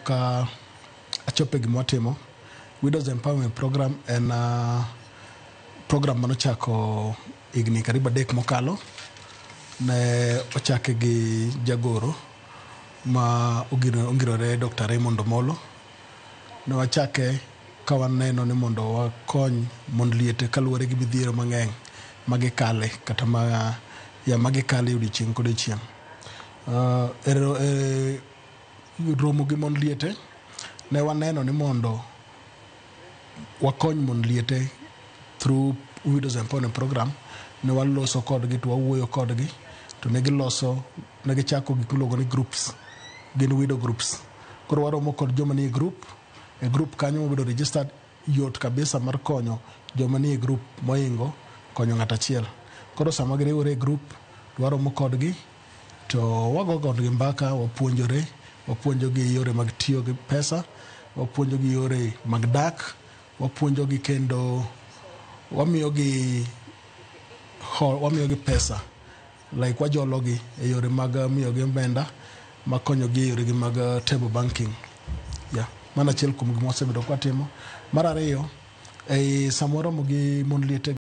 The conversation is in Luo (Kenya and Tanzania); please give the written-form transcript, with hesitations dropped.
Ka achopo e gima watimo, Widows Empowerment Program en program manochako higni karibu 3 mokalo. Ne ochake gi jagoro ma ongirore Dr. Raymond Omolo. Ne wachake ka waneno ni mondo wakony mond liete kaluwore gi midhiero mang'eny magikale kata ma ya magikale odiochieng' kodiochieng'. E romo gi mond liete ne waneno ni mondo wakony mond liete through Widows Empowerment Program. Ne waloso kodgi to wawuoyo kodgi to ne giloso, ne gichako gik miluongo ni groups, gin widow groups. Koro waromo kod joma nie group, e group kanyo mobedo registered. Yot kabisa mar konyo joma nie group moingo konyo ng'ato achiel. Koro sama giriwore e group to waromo kodgi to wago kodgi mbaka, wapuonjore, wapuonjogi yore mag tiyo gi pesa, wapuonjogi yore mag dak, wapuonjogi kendo wamiyogi wamiyogi pesa, like wajologi e yore mag miyogi omenda makonyogi e yoregi mag table banking. Yeah. Mano achiel kuom gima wasebedo kwatimo. Mar ariyo, ei sama waromo gi mond liete.